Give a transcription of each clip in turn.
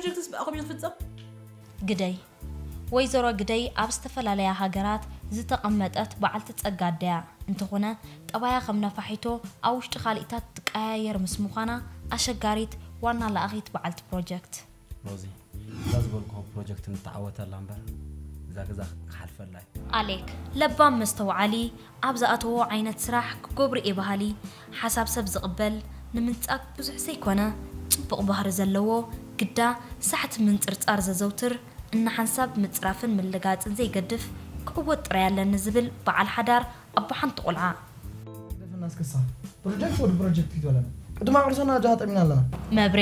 ፕሮጀክትስ ብኣኹም እዩ ዝፍጸም። ግደይ። ወይዘሮ ግደይ ኣብ ዝተፈላለያ ሃገራት ዝተቐመጠት በዓልቲ ጸጋ ኣደያ እንተኾነ፣ ጠባያ ከም ነፋሒቶ ኣብ ውሽጢ ካልኢታት ትቀያየር ምስ ምዃና፣ ኣሸጋሪት ዋና ለኣኺት በዓልቲ ፕሮጀክት። ሮዚ፣ እዛ ዝበልኩ ፕሮጀክት ንተዓወተላ እምበር እዛ ገዛ ክሓልፈላ እዩ። ኣሌክ፣ ለባም መስተውዓሊ፣ ኣብ ዝኣተዎ ዓይነት ስራሕ ክገብሩ እየ በሃሊ፣ ሓሳብ ሰብ ዝቕበል፣ ንምንጻግ ብዙሕ ዘይኮነ ጽቡቕ ባህሪ ዘለዎ፣ ግዳ ሳሕቲ ምንጽርጻር ዘዘውትር፣ እናሓንሳብ ምጽራፍን ምልጋጽን ዘይገድፍ፣ ክዕወት ጥራይ ኣለኒ ዝብል በዓል ሓዳር ኣቦ ሓንቲ ቆልዓ። ደፈና እስክሳ ፕሮጀክት ወዲ ፕሮጀክት ይትበለና ቅድማ ዕርሰና ኣጃ ጠሚና ኣለና። መብሬ፣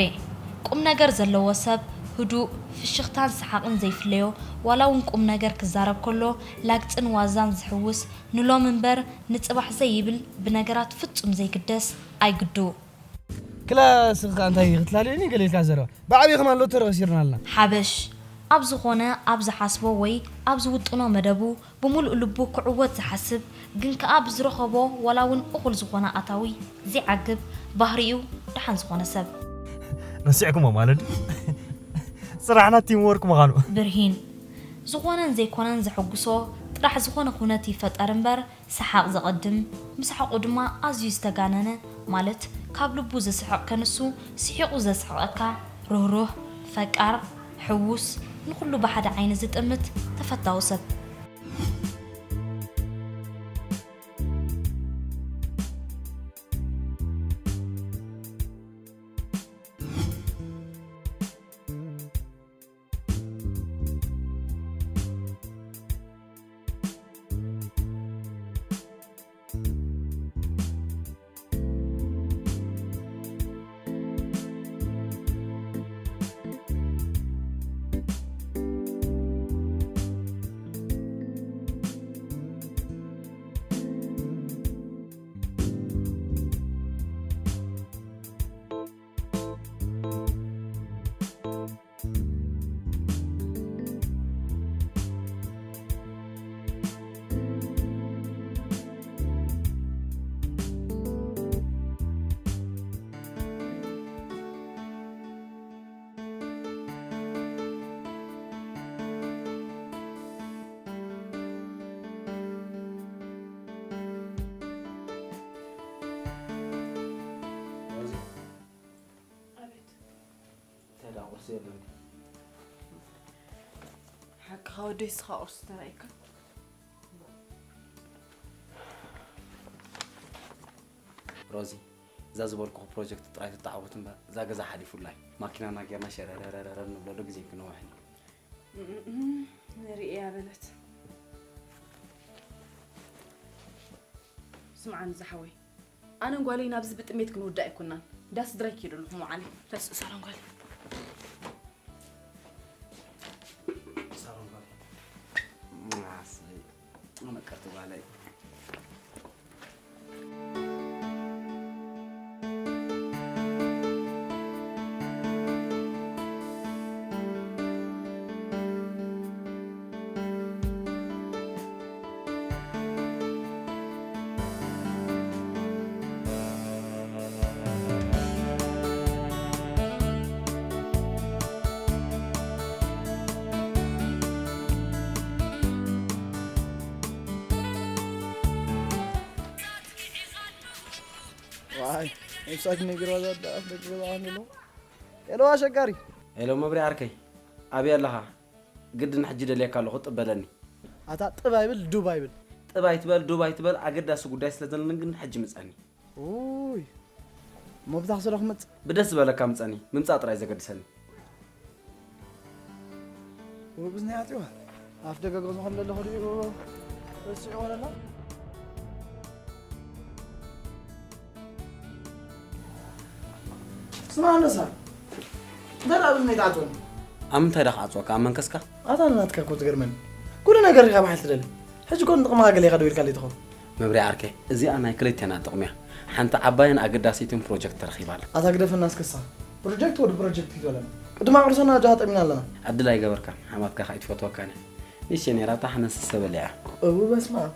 ቁም ነገር ዘለዎ ሰብ፣ ህዱእ፣ ፍሽኽታን ሰሓቕን ዘይፍለዮ፣ ዋላ እውን ቁም ነገር ክዛረብ ከሎ ላግጽን ዋዛን ዝሕውስ፣ ንሎም እምበር ንጽባሕ ዘይብል፣ ብነገራት ፍጹም ዘይግደስ፣ ኣይግዱ። ክላስ ከ እንታይ ክትላለየኒ ገለ ኢልካ ዘረባ ብዓብዪ ከማን ሎተሪ ከሲርና ኣለና። ሓበሽ፣ ኣብ ዝኾነ ኣብ ዝሓስቦ ወይ ኣብ ዝውጥኖ መደቡ ብምሉእ ልቡ ክዕወት ዝሓስብ፣ ግን ከኣ ብዝረኸቦ ዋላ እውን እኹል ዝኾነ ኣታዊ ዘይዓግብ ባህሪኡ ደሓን ዝኾነ ሰብ። ረሲዕኩሞ ማለት ስራሕና ቲም ወርክ ምዃኑ። ብርሂን፣ ዝኾነን ዘይኮነን ዘሐጉሶ ጥራሕ ዝኾነ ኩነት ይፈጠር እምበር ሰሓቕ ዘቐድም፣ ምስሓቑ ድማ ኣዝዩ ዝተጋነነ፣ ማለት ካብ ልቡ ዝስሕቕ ከንሱ ስሒቑ ዘስሕቐካ፣ ርህሩህ፣ ፈቃር፣ ሕዉስ፣ ንኹሉ ብሓደ ዓይኒ ዝጥምት ተፈታዊ ሰብ። እንታይ ደኣ ቁርሲ የለን። ሓቅኻ ወደይ ስኻ ቁርሲ ተራእይካ። ሮዚ፣ እዛ ዝበልኩኹ ፕሮጀክት ጥራይ ትተዓወት እምበር እዛ ገዛ ሓሊፉላይ። ማኪናና ጌርና ሸረረረረር ንብለሉ ግዜ ክንውሕን እዩ። ንርኢ እያ በለት። ስምዓኒ ዝሓወይ፣ ኣነን ጓለይ ናብዚ ብጥሜት ክንውዳእ ኣይኮናን። ዳስ ድራይ ኪዶ ኣለኹ መዓለይ። ተስእ ሳሎን ጓለይ። ሳሮን ጓል። ማስይ። መቀርቲ ጓለይ። ዋይ፣ ነብሳት ነጊራ ዛዳ ኣፍ ደቂ ገዛ ኣለዉ። ሄሎ ኣሸጋሪ። ሄሎ መብርያ ዓርከይ፣ ኣበይ ኣለኻ? ግድን ሕጂ ደልየካ ኣለኹ፣ ጥበለኒ። ኣታ ጥብ ኣይብል ዱብ ኣይብል። ጥብ ኣይትበል ዱብ ኣይትበል፣ ኣገዳሲ ጉዳይ ስለ ዘለኒ ግን ሕጂ ምጸኒ። ኡይ፣ እሞ ብዛ ክሰዶ ክመጽእ? ብደስ ዝበለካ ምጸኒ፣ ምምጻእ ጥራይ ዘገድሰኒ። ውብዝ ናይ ኣጽዋ ኣፍ ደገ ገዝኾም ዘለኹ ድዩ ረሲዑ ወለላ? ስማ ኣነሳ እንታይ ደኣ ብዝመይ ትዓጽወኒ? ኣብ ምንታይ ደኣ ክዓጽወካ? ኣብ መንከስካ? ኣታ ንናትካ እኮ ትገርመኒ። ኩሉ ነገር ኢኻ ባሕል ትደሊ። ሕጂ እኮ ንጥቕምኻ ገለ ኢኻ ደው ኢልካለይ ትኸውን። መብርያ ዓርከይ፣ እዚኣ ናይ ክልቴና ጥቕሚ እያ። ሓንቲ ዓባይን ኣገዳሲትን ፕሮጀክት ተረኺባ ኣላ። ኣታ ግደፈና እስከ ንስኻ። ፕሮጀክት ወዲ ፕሮጀክት እዩ ዝበለና። ቅድሚ ኣዕሩሰና ኣጆኻ ጠሚና ኣለና። ዕድል ኣይገበርካን፣ ሓማትካ ከኣ ኣይትፈትወካን እያ። ንእሽተይ ነይራ፣ እታ ሓነስ ሰበል እያ። እው፣ በስመ ኣብ።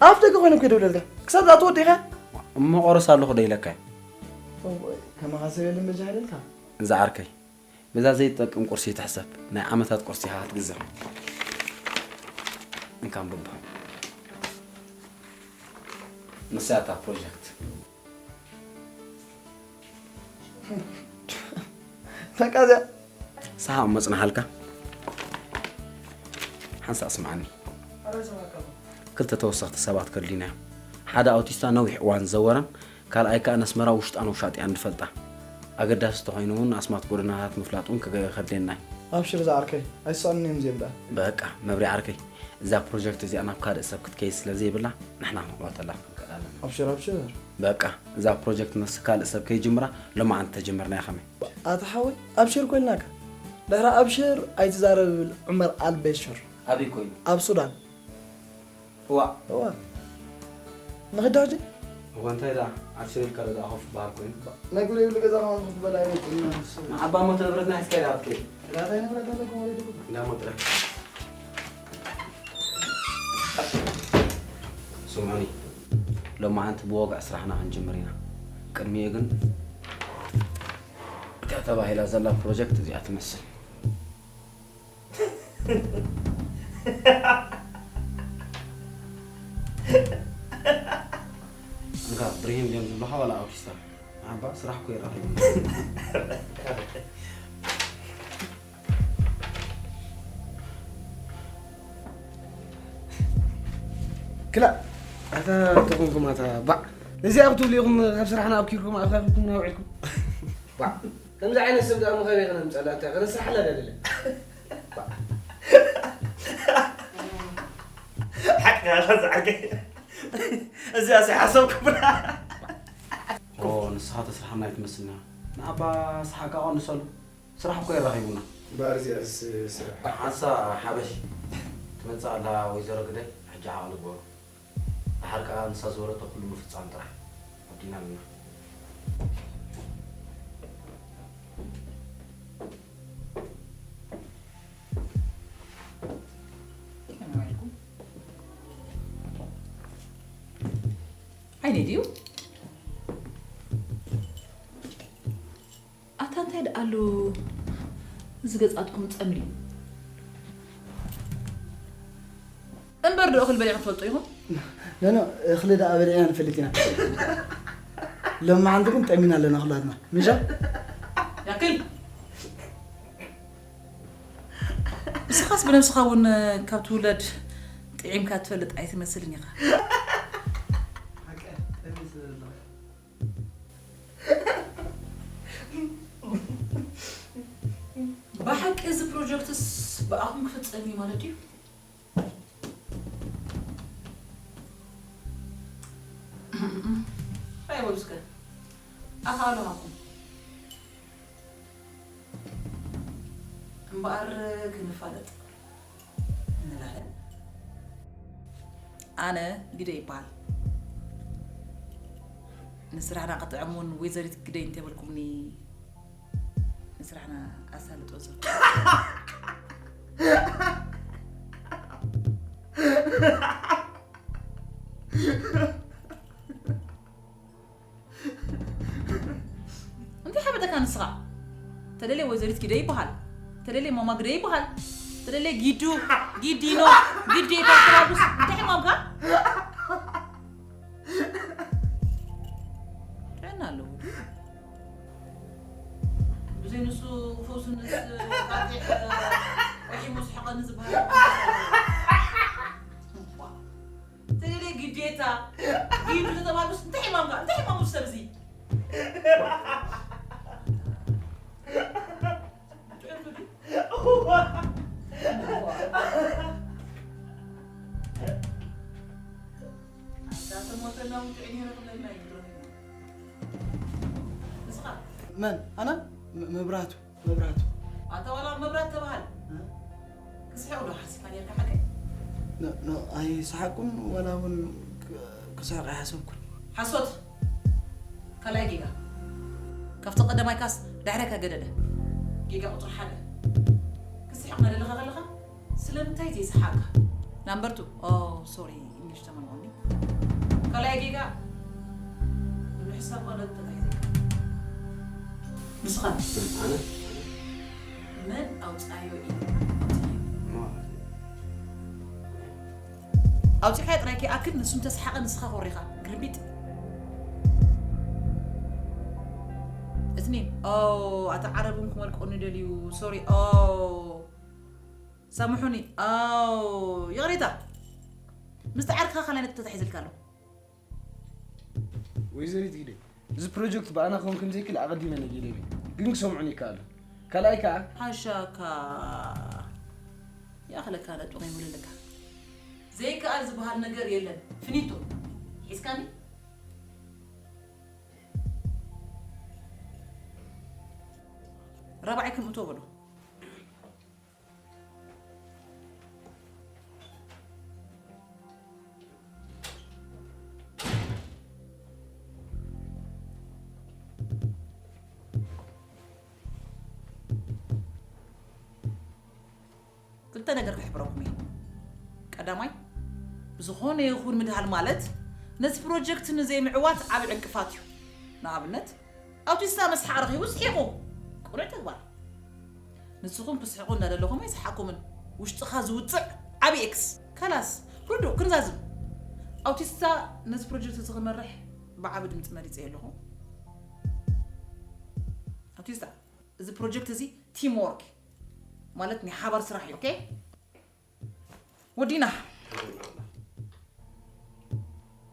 ኣፍ ደገ ኮይነ እኮ ይደውለልካ። ክሳብ ዝኣትዎ ወዲኻ? እሞ ቆርስ ኣለኹ ዶ ኢለካ እዩ? እወይ፣ ከማኻ ሰብ የለን በጃ ኢለልካ። እዛ ዓርከይ፣ በዛ ዘይትጠቅም ቁርሲ ትሕሰብ፣ ናይ ዓመታት ቁርሲ ኢኻ ክትግዝእ። እንካ ኣንብቦ። ንሳ እታ ፕሮጀክት። በቃ እዚኣ። ሰሓቕ መጽናሓልካ። ሓንሳእ ስምዓኒ። ክልተ ተወሰኽቲ ሰባት ከድልዩና እዮም። ሓደ ኣውቲስታ ነዊሕ እዋን ዝዘወረን ካልኣይ ከኣ ነስመራ ውሽጣን ውሻጥያን ዝፈልጣ። ኣገዳሲ ተኾይኑ እውን ኣስማት ጎደናታት ምፍላጥ እውን ክገ-፣ ከድልየና እዩ። ኣብሽር ዝዓርከይ፣ ኣይስኣንን እዮም እዚኦም ደኣ። በቃ፣ መብርሂ ዓርከይ፣ እዛ ፕሮጀክት እዚኣ ናብ ካልእ ሰብ ክትከይድ ስለ ዘይብላ፣ ንሕና ክንቆርጠላ ክንክእል ኣለና። ኣብሽር፣ ኣብሽር። በቃ፣ እዛ ፕሮጀክት ምስ ካልእ ሰብ ከይጅምራ፣ ሎማዓንቲ ተጀመርናያ ከመይ? ኣታ ሓወይ፣ ኣብሽር ኮይልናካ። ድሕሪ ኣብሽር ኣይትዛረብ ይብል ዑመር ኣልበሽር። ኣበይ ኮይኑ? ኣብ ሱዳን። እዋ። እዋ። ንኽዳ ሕጂ? እዋ፣ እንታይ ደኣ? ኣብሽር ኢልካ ዶ ደኣ ኮፍ በሃል ኮይኑ? ናይ ጉድ የብሉ ገዛ ከማን ኮፍ በል ኣይመጽእን ኢና ንሱ። ንዓባ እሞ እታ ንብረትና ሒዝካያ ኢኻ ክትከይድ። እታ እንታይ ንብረት ኣለኩም ወለድኩም? እንዳ እሞ ጥራሕ። ስምዑኒ፣ ሎማዓንቲ ብወግዒ ስራሕና ክንጅምር ኢና። ቅድሚኡ ግን እታ ተባሂላ ዘላ ፕሮጀክት እዚኣ ትመስል። እንካ ብርሂን ድዮም ዝብሉኻ ዋላ ኣውቲስታ? ኣባ ስራሕ እኮ ይረኺቡ። ክላ ኣታ ተኾንኩም ኣታ ባዕ። ነዚኣ ክትብሉ ኢኹም ካብ ስራሕና ኣብኪርኩም ኣኻኺብኩም ናውዒልኩም። ባዕ። ከምዚ ዓይነት ሰብ ደኣ መኸበይ ከነምፀላ እንታይ ከነስራሕላ ደለለ። ሓቂ ኢኻ ዝዓርከይ። እዚኣ ዘይሓሰብኩምላ። ኦ፣ ንስኻ ተስርሓና ኣይትመስልና። ንኣባ ሰሓቃ ቀንሰሉ። ስራሕ እኮ የራኺቡና። እምበኣር እዚኣስ ስራሕ። ሓንሳ ሓበሽ ትመጽእ ኣላ ወይዘሮ ግደይ፣ ሕጂ ዓቕሊ ግበሩ። ደሓር ከኣ ንሳ ዝበለቶ ኩሉ ምፍጻም ጥራሕ። ወዲእና ኣለና። ዓይነይ ድዩ? ኣታ እንታይ ደኣ ኣሎ እዚ ገጻትኩም ጸምሊሉ? እምበር ዶ እኽሊ በሊዕኩም ትፈልጡ ኢኹም? ኖ፣ ኖ፣ እኽሊ ደኣ በሊዕና ንፈልጥ ኢና። ሎማዓንቲ ግን ጠሚና ኣለና ኩላትና። ምሻ? ያክል። ንስኻስ ብነብስኻ እውን ካብ ትውለድ ጥዒምካ ትፈልጥ ኣይትመስልን ኢኻ። ብሓቂ እዚ ፕሮጀክትስ ብኣኹም ክፍጸም እዩ ማለት ድዩ? ኣይበሉ እስከ። ኣኻሉ ሃኹም። እምበኣር ክንፋለጥ ንላለ። ኣነ ግደ ይበሃል። ንስራሕና ክጥዕም እውን ወይዘሪት ግደይ እንተበልኩምኒ ንስራሕና ኣሳልጦ ዘሎ። እንታይ ሓበጠካ ንስኻ? ተደልየ ወይዘሪት ግደ ይበሃል። ተደልየ ማማ ግደ ይበሃል። ተደልየ ጊዱ፣ ጊዲኖ፣ ጊዴታ ተባብስ። እንታይ ሕማምካ? ጥዕና ኣለዎ። ብዘይ ንሱ ፈውስንስ ቃጢዕ ወሒሙ ስሕቐኒ ዝበሃል። ተደልየ ግዴታ ጊዱ ተተባብስ። እንታይ ሕማምካ? እንታይ ሕማሙ ሰብ እዚ? መን? ኣነ? ም-፣ መብራህቱ። መብራህቱ። ኣታ ዋላ መብራት ተበሃል። እ? ክስሕቕ ዶ ሓሲብካ ኔርካ ሓቀይ? ኖ፣ ኖ፣ ኣይሰሓቅኩን፣ ዋላ እውን ክ-፣ ክስሕቕ ኣይሓሰብኩን። ሓሶት! ካልኣይ ጌጋ። ካብቲ ቀዳማይካስ ዳሕረካ ገደደ። ጌጋ ቁጽሪ ሓደ። ክስሕቕ እናደለኻ ከለኻ ስለምንታይ ዘይሰሓቕካ? ናምበር ቱ። ኦ፣ ሶሪ፣ ኢንግሊሽ ተመንዖኒ። ካልኣይ ጌጋ፣ ንሕሳብ ማለት ተታሒዘካ። ንስኻ? ኣነ? መን ኣውጻዮ እዩ ኣውጻዮ። ኣውጺኻ ጥራይ ከይኣክል ንሱ እንተሰሓቐ ንስኻ ኮሪኻ ግርቢጥ። እትኒን ኦ ኣታ ዓረብን ክመልቆኒ ደልዩ ሶሪ ኦ ሳምሑኒ ኦ ይቕሬታ ምስቲ ዓርክኻ ካልኣይ ነጥቢ ተታሒዝልካ ኣሎ። ወይዘሪት ጊደይ፣ እዚ ፕሮጀክት ብኣና ክኸውን ከም ዘይክእል ኣቐዲመ ነጊረዮም እየ። ግን ክሰምዑኒ ይከኣሉ። ካልኣይ ከኣ፣ ሓሻካ ይኣኽለካ ነጥቢ ከይብለልካ ዘይከኣል ዝበሃል ነገር የለን። ፍኒቶ ሒዝካኒ ራብዓይ ክምእቶ በሎ። ክልተ ነገር ክሕብረኩም እየ። ቀዳማይ፣ ብዝኾነ ይኹን ምድሃል ማለት ነቲ ፕሮጀክት ንዘይምዕዋት ዓቢ ዕንቅፋት እዩ። ንኣብነት፣ ኣውቲስታ መስሓቕ ረኺቡ ስሒቑ። ቅኑዕ ተግባር። ንስኹም ክትስሕቑ እንዳደለኹም ኣይስሓቅኩምን። ውሽጥኻ ዝውጽዕ ዓቢ ኤክስ። ከላስ፣ ርዱእ ክንዛዝም። ኣውቲስታ ነዚ ፕሮጀክት እዚ ክመርሕ ብዓቢ ድምጺ መሪጸ ኣለኹ። ኣውቲስታ፣ እዚ ፕሮጀክት እዚ ቲም ወርክ ማለት ናይ ሓባር ስራሕ እዩ። ኦኬ? ወዲና።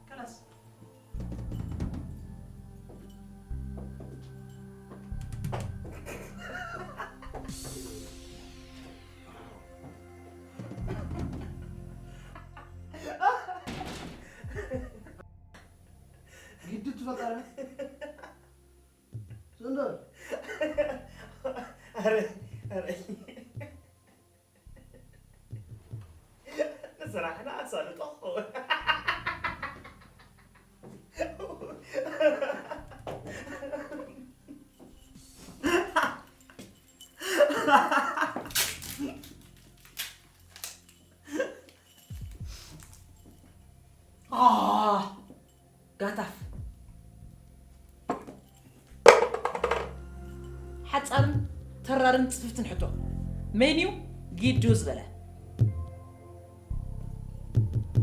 ከላስ። ግዲ ትፈጠረ ስንዶ ኣረ ኣረ ንስራሕና ኣሳልጦ ክኸውን ጋታፍ ሓፃርን ተራርን ፅፍፍትን ሕቶ መን እዩ ጊዱ ዝበለ?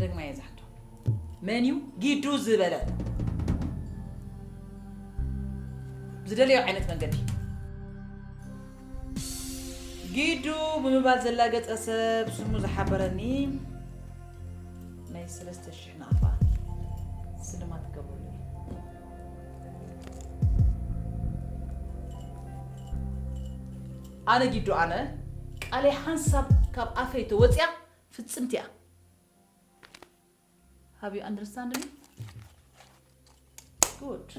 ደግማ እየ ዝሓቶ መን እዩ ጊዱ ዝበለ? ብዝደለዮ ዓይነት መንገዲ ጊዱ ብምባል ዘላገጸ ሰብ ስሙ ዝሓበረኒ ናይ ሰለስተ ሽሕ ናቕፋ ስልማት ክገብረሉ እየ። ኣነ ጊዱ ኣነ ቃለይ ሓንሳብ ካብ ኣፈይ ተወጽያ ፍጽምቲ እያ። Have you understand me? Good.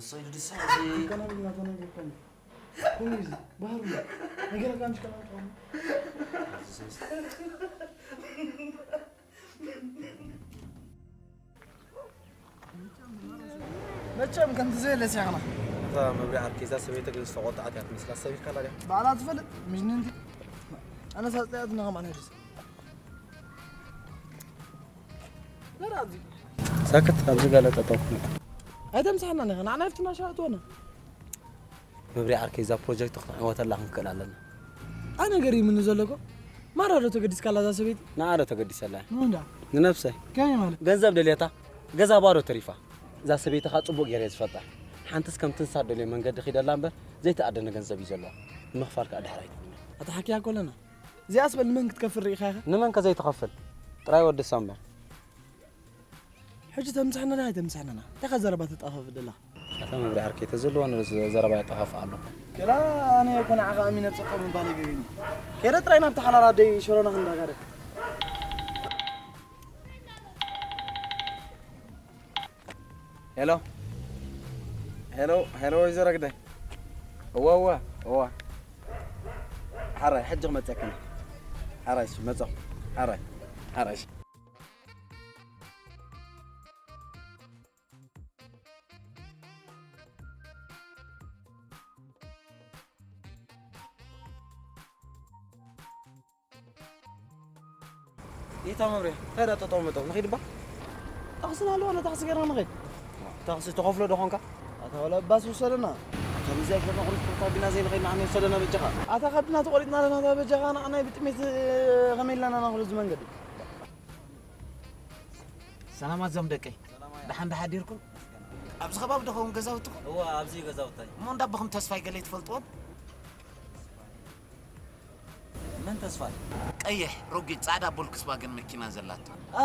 ሰይድ ድሳዚ ከናብና ተናገርከም ኩሚዝ ባህሩ ነገራት አንቺ ከናብጣ መቸም ከምቲ ዘየለ ሲያኽና እታ መብሪያ ዓርከይ እዛ ሰበይቲ ግን ዝተቆጣዓት እያ ትመስላ። ሰብ ኢልካላ ድያ? ባዕላ ትፈልጥ ምጅንንቲ ኣነ ሳፅያት እናኸም ኣነ ደስ ሰክት ኣብዚ ገለ ጠጠው ኩነ። ኣይተምሳሕና ኒኻ ንዓና ይፍትና ሻእትወና መብሪያ ዓርከይ እዛ ፕሮጀክት ክነዕወተላ ክንክእል ኣለና። ኣነ ገሪምኒ ዘሎ እኮ ማራ ዶ ተገዲስካላ እዛ ሰበይቲ? ንዓ ዶ ተገዲሰላ? ንእንዳ ንነብሰይ ከመይ ማለት? ገንዘብ ደልየታ ገዛ ባዶ ተሪፋ። እዛ ሰበይቲ ኸኣ ጽቡቕ ገይረ እየ ዝፈልጣ። ሓንትስ ከም ትንሳእ ደልዮ መንገዲ ኺደላ እምበር ዘይተኣደነ ገንዘብ እዩ ዘለዋ። ንምኽፋል ከኣ ድሕር ኣይትብልን እያ። ኣታ ሓኪያ እኮ ኣለና። እዚኣስ በል ንመን ክትከፍል ርኢኻ ኢኻ? ንመን ከ ዘይትኸፍል? ጥራይ ወድሳ እምበር። ሕጂ ተምስሐና ዶ ኣይተምስሐናና? እንታይ ከ ዘረባ ተጣፋፍእ ደለኻ? ኣታ መብርሂ ዓርከይ ተዘለወኒ ዘረባ የጠፋፍእ ኣሎ። ገላ ኣነ እኮ ንዓኻ ኣሚነ ጽቆ ምባል ይገርም። ከይደ ጥራይ ናብቲ ሓላል ኣደይ ሽሮና ክንዳጋደ። ሄሎ ሄሎ ሄሎ ወይዘሮ ግደ እወ እወ እወ ሓራይ ሕጂ ክመፀክኒ ሓራይ እሺ መፀኹ ሓራይ ሓራይ እሺ ጌታ መብርሂ እንታይ ዳ ጠጠው መጠው ንኺድ እባ ጠቕስና ኣለዎ ነታኽሲ ገርና ንኺድ ታክሲ ትኸፍሎ ዶ ኾንካ? ኣታ ወላ ባስ ውሰደና። ኣታ ብዚ ኣይኮነ ቁሪት ካቢና ዘይንኸይድ ንዓና ይውሰደና በጃኻ። ኣታ ካቢና ተቖሪጥና ኣለና፣ ኣታ በጃኻ ንዓና ብጥሜት ከመይ ኢልና ንኸዶ እዚ መንገዲ? ሰላማት ዞም ደቀይ። ደሓን ደሓዲርኩም? ኣብዚ ከባቢ ዶ ኸውን ገዛውትኹም? እዋ፣ ኣብዚ እዩ ገዛውታይ። እሞ እንዳ ኣቦኹም ተስፋይ ገለ ትፈልጥዎም? መን ተስፋይ? ቀይሕ፣ ረጒድ፣ ጻዕዳ ቮልክስቫገን መኪና ዘላቶ። ኣ፣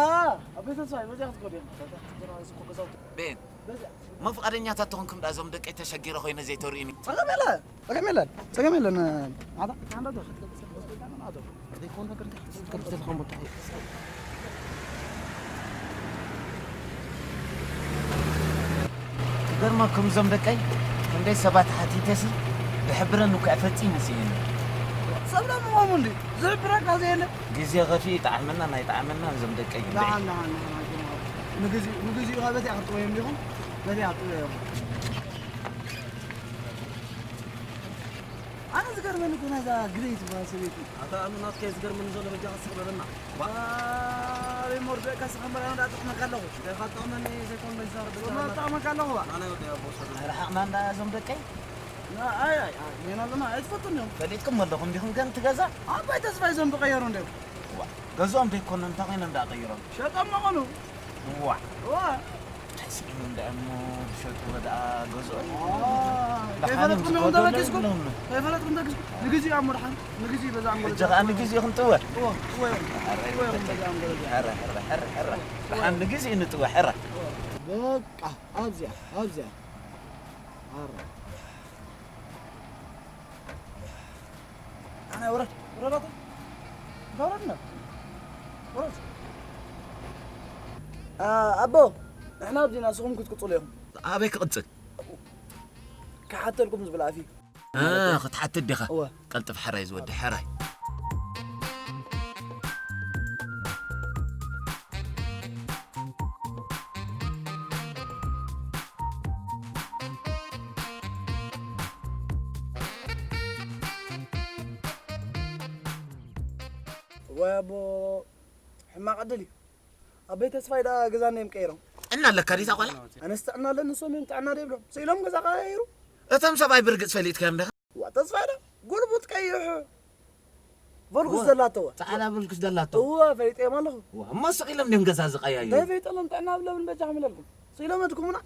ኣቦይ ተስፋይ፣ በዚኣ ክትከዱ እዮም። በዚኣ ክትከዱ፣ እዚ እኮ ገዛውቲ። ቤን። በዚኣ። እሞ ፍቓደኛታት ተኾንኩም ደኣ እዞም ደቀይ ተሸጊረ ኮይነ ዘይተርእዩኒ? ጸገም የለ፣ ጸገም የለን፣ ጸገም የለን። ኣታ፣ ኣንዳ ዶ ክትለብስ፣ ክትለብስ፣ ዘይኮን ነገር፣ ክትለብስ፣ ክትለብስ፣ ክገርመኩም እዞም ደቀይ፣ ክንደይ ሰባት ሓቲተሲ ዝሕብረኒ እኮ እየ ፈጺመ ስኢነ። ሰብ ለምንጎም እንዲ ዝሕብረካ ዘየለ። ግዜ ከፊኡ ይጠዓመና ናይ ጠዓመና እዞም ደቀይ እንደ። ደሓን፣ ደሓን፣ ደሓን፣ ኣይኮነ። ንግዜኡ፣ ንግዜኡ በዚኣ ክትጥወዮም ዲኹም? በዚኣ ክትጥወዮም። ኣነ ዝገርመኒ እኮ ናይዛ ግደይ ትበሃል ሰበይቲ። ኣታ ኣኑ ናትከ ዝገርመኒ ዘሎ በጃኻ ስቕ በለና። ዋ። ኣበይ መርድእካ ስኻ እምበር ኣነ ደኣ ጥቕመካ ኣለኹ። እንታይ ኻብ ጥቕመኒ ዘይኮን በዚ ዛረብ በጃኻ ሶማ ጥቕመካ ኣለኹ ዋ። ኣነ ወዲ ኣቦ ሰዱ። ኣይረሓቕና እንዳ እዞም ደቀይ። ና፣ ኣይ፣ ኣይ፣ ኣይ፣ ሜና ኣለና፣ ኣይትፈልጡን እዮም። ፈሊጥኩም ኣለኹም ዲኹም ግን እቲ ገዛ? ኣባይ ተስፋይ እዞም ዝቐየሩ እንዲዮም። ዋ፣ ገዝኦም ዘይኮነ እንታይ ኮይኖም ደኣ ቀይሮም? ሸጦም መቐኑ። ዋ። ዋ። ተስዒሙ እንዳ እሞ ዝሸጥዎ ደኣ ገዝኦም። ዋ። ደሓን ከይፈለጥኩም እዮም ዝኸዱ ተበጊስኩም? ኣለውና። ከይፈለጥኩም ተበጊስኩም? ንግዜኡ እሞ ደሓን፣ ንግዜኡ በዛ ኣንጎሎ ሕጂ ኸኣ ንግዜኡ ክንጥወ? እወ፣ እወ እዮም። ኣረ፣ እወ እዮም በዛ ኣንጎሎ እዚኣ። ሕረ፣ ሕረ፣ ሕረ፣ ሕረ። እወ። ደሓን ንግዜኡ ንጥወ፣ ሕረ። እወ። በቃ፣ ኣብዚኣ፣ ኣብዚኣ። ኣረ። ኣነ ውረድ፣ ውረድ ኣታ። እንታ ውረድ እንዳ። ውረድ። ኣ፣ ኣቦ፣ ንሕና ኣብዚና ንስኹም ክትቅጽሉ ኢኹም። ኣበይ ክቕጽል? ክሓተልኩም ዝብል ኣፍ እዩ። እ፣ ክትሓትት ዲኻ? እወ። ቀልጥፍ ሕራይ ዝወዲ ሕራይ። ወይ ኣቦ፣ ሕማቕ ዕድል እዩ። ኣቦይ ተስፋይ ደኣ ገዛ እንድዮም ቀይሮም። ጥዕና ኣለካ ዲታ ቆልዓ? ኣነስ ጥዕና ኣለኒ፣ ንሶም እዮም ጥዕና ዘይብሎም። ስኢሎም ገዛ ቀያይሩ። እቶም ሰብኣይ ብርግጽ ፈሊጥካዮም ዲኻ? ዋ፣ ተስፋይ ዶ? ጉልቡት ቀይሕ ቮልክስ ዋ፣ ዘላቶ ዋ። ጻዕዳ ቮልክስ ዘላቶ። እወ፣ ፈሊጠዮም ኣለኹ። ዋ፣ እሞ ስቕ ኢሎም ድዮም ገዛ ዝቀያይሩ? እንታይ ፈሊጠሎም ጥዕና ብለምን በጃኹም ኢለልኩም። ስኢሎም እድኩምና።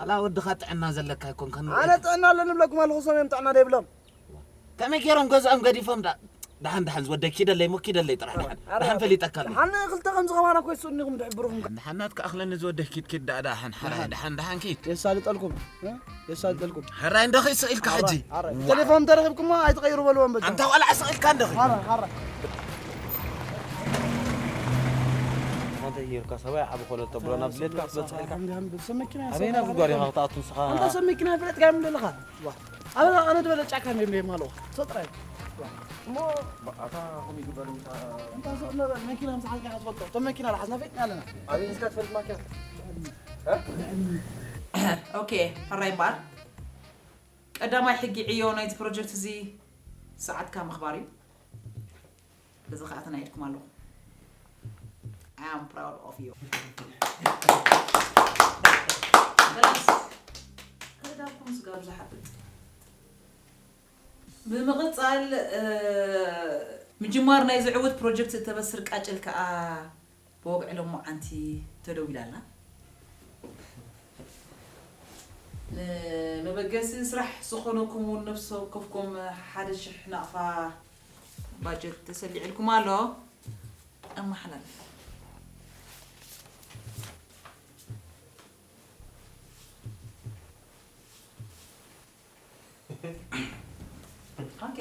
ኣላ ወድኻ ጥዕና ዘለካ ኣይኮንካን ኣነ ውዒልካ። ጥዕና ኣለኒ ብለኩም ኣለኹ፣ እሶም እዮም ጥዕና ዘይብሎም። ከመይ ገይሮም ገዝኦም ገዲፎም ዳ-፣ ደሓን ደሓን ዝወደይ ኪደለይ እሞ ኪደለይ ጥራሕ ደሓን። ኣረ፣ ደሓን ፈሊጠካ ኣለኹ። ደሓን ክልተ ከምዚ ከማና እኮ ይስእኑ ኢኹም ድሕብርኹም። ደሓን ደሓን ናትካ ኣኽለኒ ዝወደይ ኪድ ኪድ ደኣ ደሓን ሓራይ ደሓን ደሓን ኪድ። የሳልጠልኩም፣ እ? የሳልጠልኩም። ሕራይ እንዶ ኺድ ስቕ ኢልካ ሕጂ። ኣረ፣ ኣረ። ዋ። ቴሌፎን ተረኺብኩሞ ኣይትቐይሩ በልዎም በጃ። ኣንታ ቆልዓ ስቕ ኢልካ እንዶ ኺድ። ኣረ፣ ኣረ። ኣንተ ሂርካ ሰብኣይ ዓቢ ኮነ ተብሎ ናብ ድሌትካ ክትበጽሕ ኢልካ። ኣንተ ሰብ መኪና ኣበይና ሰብኣይ ጉድጓድ ኢኻ ክትኣቱ ንስኻ? ኣንታ ሰብ መኪና ፍለጥካ እዮም ዘለኻ። ዋ። ኣነ፣ ኣነ ዝበለ ጫካ እንደ እንደ የማለዋ። ሰው ጥራይ። ዋ። እሞ ኣታ ኹም ይግበር እንታ እንታ ሰው ነበረ መኪና ምስ ሓዝካ ክትፈልጦ። እቶም መኪና ዝሓዝና ፈይጥና ኣለና። ኣበይ ሒዝካ ትፈልጥ ማኪና? እ? ኦኬ፣ ሕራይ እምበኣር። ቀዳማይ ሕጊ ዕዮ ናይቲ ፕሮጀክት እዚ ሰዓትካ ምኽባር እዩ። በዚ ኸኣ ተናይድኩም ኣለኹም። I am proud of you። በላስ፣ ክእዳኩም ስጋብ ዝሓብጥ። ብምቕጻል፣ እ፣ ምጅማር ናይ ዝዕውት ፕሮጀክት እተበስር ቃጭል ከኣ ብወግዒ ሎማዓንቲ ተደዊላ ኣላ። ንመበገሲ ስራሕ ዝኾነኩም እውን ነፍሲ ወከፍኩም ሓደ ሽሕ ናቕፋ ባጀት ተሰሊዕልኩም ኣሎ። ኣመሓላልፍ። ኦኬ።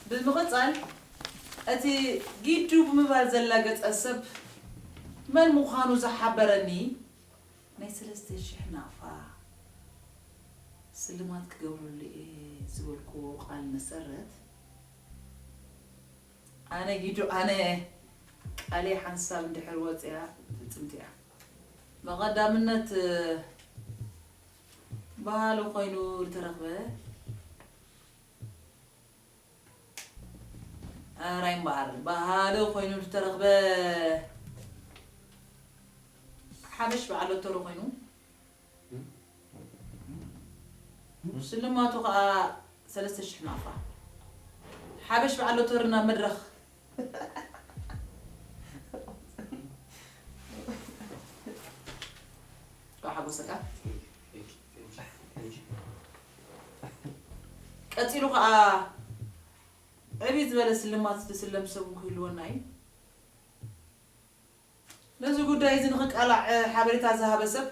ብምቕጻል፣ እቲ ጊዱ ብምባል ዘላገጸ ሰብ መን ምዃኑ ዝሓበረኒ ናይ ሰለስተ ሽሕ ናቕፋ ስልማት ክገብረሉ እየ ዝበልክዎ ቃል መሰረት፣ ኣነ ጊዱ ኣነ ቃለይ ሓንሳብ እንድሕር ወጽያ ፍጽምቲ እያ። ብቐዳምነት በሃሊ ኮይኑ ዝተረኽበ፣ ኣራይ እምበኣር በሃሊ ኮይኑ ዝተረኽበ ሓበሽ በዓል ሎተሪ ኮይኑ ሽልማቱ ከዓ ሰለስተ ሽሕ ናቕፋ። ሓበሽ በዓል ሎተሪ ናብ መድረኽ። ካብ ሓጎሰካ። ቀፂሉ ከዓ ዕብይ ዝበለ ስልማት ዝስለም ሰብ ክህልወና እዩ። ነዚ ጉዳይ እዚ ንኽቃላዕ ሓበሬታ ዝሃበ ሰብ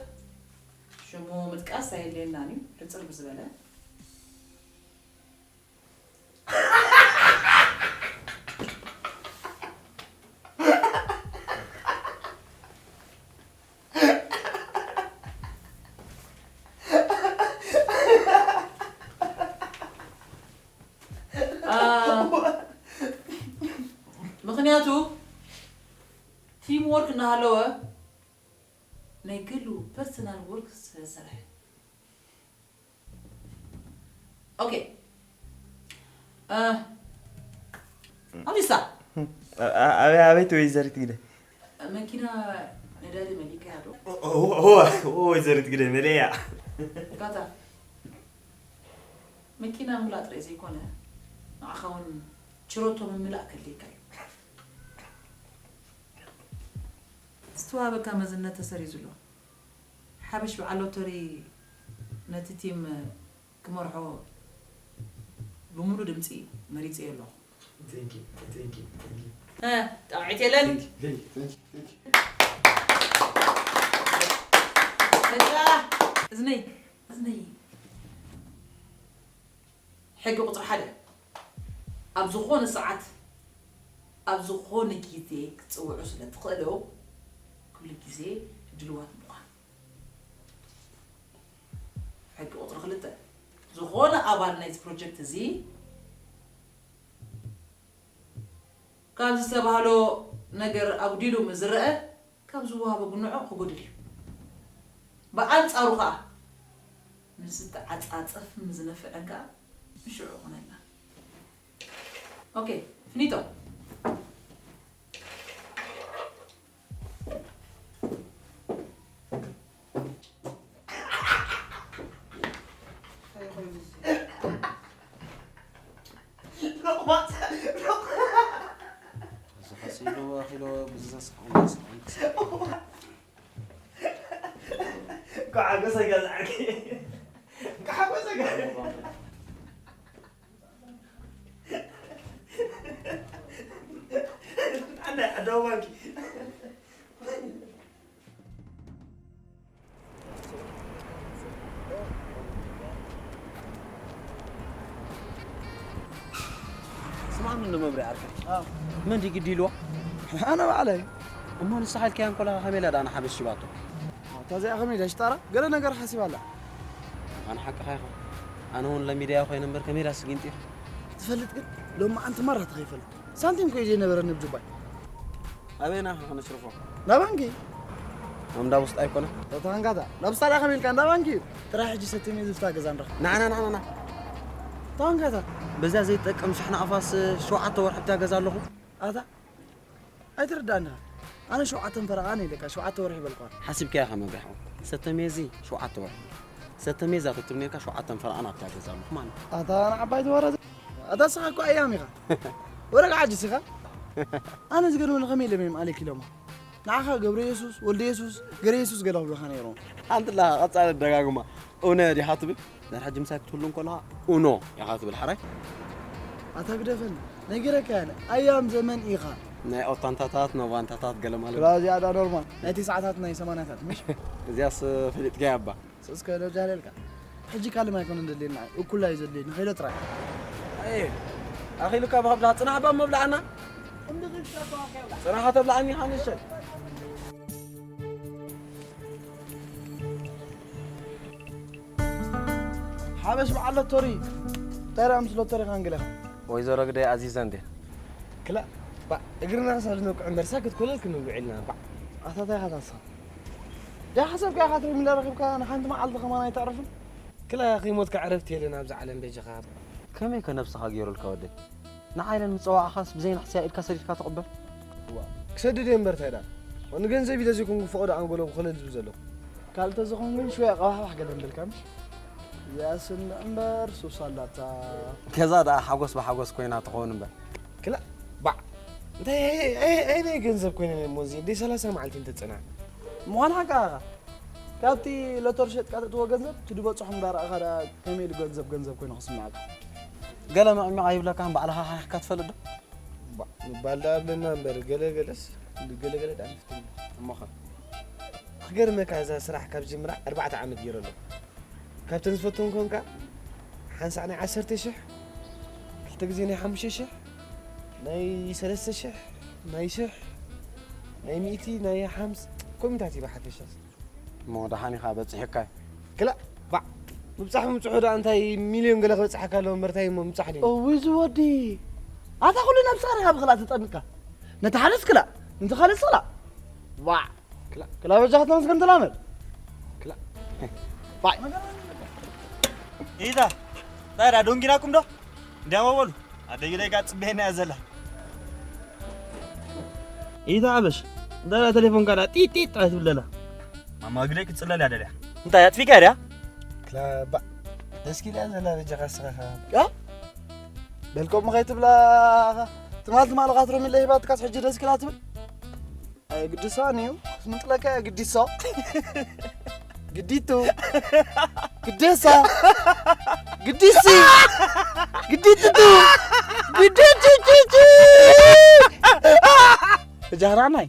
ሽሙ ምጥቃስ ኣየድልየናን እዩ። ሕፅር ብዝበለ። አ፣ ምኽንያቱ ቲም ወርክ እናሃለወ ናይ ግሉ ፐርሰናል ወርክ ስለዝሰርሐ። ኦኬ። እ፣ ኣሊሳ። ኣ-፣ ኣ-፣ ኣበይ፣ ኣበይ ትወይ ዘሪት ግደ? መኪና ነዳዲ መሊእካያ ዶ? ኦ፣ ኦ፣ ኦ፣ ኦ፣ ወይዘሪት ግደ መለያ። ካታ፣ መኪና ምምላእ ጥራይ ዘይኮነ፣ ንዓኻ እውን ችሮቶ ምምላእ ከድልየካ እዩ። ዝተዋህበካ መዝነት ተሰሪዙ ኣሎ። ሓበሽ በዓል ሎተሪ ነቲ ቲም ክመርሖ ብምሉእ ድምፂ መሪፀዮ ኣለኹ። Thank you, thank you, thank you. እ፣ ጣቕዒት የለን። Thank you, thank you, thank you, thank you. በቃ፣ እዝነይ፣ እዝነይ። ሕጊ ቁፅሪ ሓደ፣ ኣብ ዝኾነ ሰዓት፣ ኣብ ዝኾነ ግዜ ክትፅውዑ ስለ ትኽእሉ፣ ኩሉ ግዜ ድልዋት ምዃን። ሕጊ ቁፅሪ ክልተ፣ ዝኾነ ኣባል ናይዚ ፕሮጀክት እዚ ካብ ዝተባህሎ ነገር ኣጉዲሉ ምስ ዝረአ፣ ካብ ዝወሃቦ ግንዖ ክጎድል እዩ። ብኣንጻሩ ኸኣ፣ ምስ ዝተዓጻጸፍ ምስ ዝነፍዐን ከኣ፣ ንሽዑ ይኹነልና። ኦኬ፣ ፊኒቶ። እዚ ኸስ ኢሉ ኣኺሎ ብዝዘስቆም ዘስቆም ክስቆም። ኳዓጎ ሰገል ዓርኪ። ኳዓጎ ሰገል። ኣነ ኣደው ባንኪ። ስማዕ፣ ምን መብሪያ ዓርከይ? ኣዎ። መን ድዩ ግዲ ኢልዋ? ኣነ ባዕለይ። እሞ ንስኻ ኢልካያ እንኮለኻ ከመይ ኢላ ደኣ ንሓበሽ ሂባቶ? ኣታ እዚኣ ከመይ ኢላ ሽጣራ? ገለ ነገር ሓሲባ ኣላ። ኣነ ሓቅኻ ኢኻ። ኣነ እውን ለሚደያ ኮይነ እምበር ከመይ ኢላ ስጊንጢ ኢኻ? ትፈልጥ ግን ሎማዓንቲ ማራ ተኸይፈልጥ። ሳንቲም እኮ እዩ ዘይነበረኒ ብጁባይ። ኣበይና ኢኻ ከነሽርፎ? ናብ ባንኪ። ኣብ እንዳ ውስጥ ኣይኮነ? ተታንጋታ። ናብ ስታድያ ከመይ ኢልካ እንዳ ባንኪ እዩ። ጥራይ ሕጂ ሰቲመ ዝፍታ ገዛ ንረኽብ። ና፣ ና፣ ና፣ ና፣ ና። ተዋንጋታ። በዚያ ዘይትጠቅም ሽሕና ኣፋስ ሸውዓተ ወርሒ ኣብታ ገዛ ኣለኹ። ኣታ፣ ኣይትርዳእኒ። ኣነ ሸውዓተን ፈረቓን ኢለካ፣ ሸውዓተ ወርሒ በልኳ። ሓሲብካያ ኢኻ መብርሒ። ሰተሜዚ ሸውዓተ ወርሒ። ሰተሜዛ ተትብኔልካ ሸውዓተን ፈረቓን ኣብታ ገዛ ኣለኹ ማለት። ኣታ ንዓባይ ተወረዘ። ኣታ ስኻ እኮ ኣያም ኢኻ። ወረቃ ዓጅስ ኢኻ። ኣነ ዝገርመኒ ከመይ ኢሎም እዮም ኣሌክ ኢሎማ። ንዓኻ ገብረ የሱስ፣ ወልደ የሱስ፣ ገረ የሱስ ገለ ክብሉኻ ነይሮም። ሓንቲ ኣለኻ ቀጻሊ ደጋግማ፣ ኡነ ዲኻ ትብል? ድሕሪ ሕጂ ምሳይ ክትህሉ እንከለኻ፣ ኡኖ ኢኻ ትብል፣ ሓራይ? ኣታ ግደፈኒ፣ ነጊረካ እየ ኣነ፣ ኣያም ዘመን ኢኻ። ናይ ኦታንታታት፣ ኖቫንታታት ገለ ማለት። ክላ እዚኣ ዳ ኖርማል፣ ናይ ተስዓታት፣ ናይ ሰማንያታት፣ ምሽ? እዚኣስ ፈሊጥካያ እባ። ስስ ከሎ ጃለልካ። ሕጂ ካልም ኣይኮነን ዘድልየና፣ እኩል እዩ ዘድልየኒ፣ ንኸይዶ ጥራይ። ኣይ፣ ኣኺሉካ ብኸብድኻ ጽናሕ እባ መብልዓና። ጽናሕ ከተብልዓኒ ኢኻ ንእሽተይ። ሓበሽ በዓል ሎተሪ። እንታይ ደኣ ምስ ሎተሪ ካንግለኻ? ወይዘሮ ግደይ ኣዚዘ እንዴ? ክላ፣ ባ፣ እግርና ክሳብ ዝነቅዕ እምበር ሳክት ኮለል ክንብል ውዒልና፣ ባ። ኣታ እንታይ ኢኻ ታስኻ? ደይ ሓሰብካ ኢኻ ትሪሚላ ረኺብካ ንሓንቲ መዓልቲ ከማን ኣይተዕርፍን? ክላ፣ ከይሞትካ ዕረፍቲ የለን ኣብዛ ዓለም በጃኻ። ከመይ ከ ነብስኻ ገይሩልካ ወደይ? ንዓይ ኢለን ምጸዋዕኻስ ብዘይ ንሕስያ ኢድካ ሰዲድካ ትቕበል? ዋ፣ ክሰድድ እየ እምበር እንታይ ደኣ? ንገንዘብ ኢለ ዘይኮንኩ ፈቐዶ ኣንጎሎም ክለል ዝብል ዘለኹ። ካልተ ዝኾን ግን ሽወያ ቀባሕባሕ ገለ እንበልካ ምሽ? ያስን እምበር ሱስ ኣላታ። ገዛ ደኣ ሓጎስ ብሓጎስ ኮይና ትኸውን እምበር። ክላ ባዕ እንታይ ኣይ ናይ ገንዘብ ኮይነ ሞዚ እንደ ሰላሳ መዓልቲ እንተጸና። ምዃን ሓቃ ካብቲ ሎተር ሸጥካ ትእትዎ ገንዘብ ትድበጽሖም ዳረኣኻ ደኣ ከመይ ኢሉ ገንዘብ ገንዘብ ኮይኑ ክስምዓካ? ገለ መዕሚቕ ኣይብለካን ባዕልኻ ሓኺኽካ ትፈልጥ ዶ? ባዕ ምባል ደኣ ኣለና እምበር ገለ ገለስ ገለ ገለ ደኣ ንፍትን። እሞኸ ክገርመካ እዛ ስራሕ ካብ ጅምራ ኣርባዕተ ዓመት ገይረ ኣለኹ። ካብተን ዝፈትወን ኮንካ ሓንሳእ ናይ ዓሰርተ ሽሕ ክልተ ግዜ ናይ ሓሙሽተ ሽሕ ናይ ሰለስተ ሽሕ ናይ ሽሕ ናይ ሚእቲ ናይ ሓምስ ኮሚታት እዩ ብሓፈሻ። እሞ ደሓን ኢኻ በፂሑካ እዩ። ክላእ ባዕ ምብፃሕ ምብፅሑ ደኣ እንታይ ሚልዮን ገለ ክበፅሓካ ኣለዎ እምበር እንታይ እሞ ምብፃሕ ድዩ? እውይ ዝወዲ ኣታ ኩሉ ነብስኻ ዲኻ ብኽላእ ትጠምካ ነቲ ሓደስ ክላእ ነቲ ካልእስ ክላእ ዋዕ ክላእ በጃኻ ተመስገን ተላመድ ክላእ ባዕ ኢታ እንታይ ደኣ ዶንጊናኩም ዶ እንዲያማ በሉ ኣደይ ደጋ ጽበየና እያ ዘላ ኢታ ኣበሽ እንታይ ደኣ ተሌፎንካ ደኣ ጢጥ ጢጥ ኣይትብለላ ማማ ግደይ ክትጽለል እያ ደልያ እንታይ ኣጥፊካ ድያ ክላእ ባዕ ደስ ኪላ ዘላ በጃኻ ስኻኻ ያ በልኮም ኸይትብላ ትማል ትማል ኻትሮም ኢለ ሂባትካስ ሕጂ ደስ ኪላ ትብል ኣየግድሳን እዩ ክትምንጥለካ እያ ግዲሶ ግዲቱ ግዴሳ ግዲሲ ግዲትቱ ግዲትቱ እጃህራናይ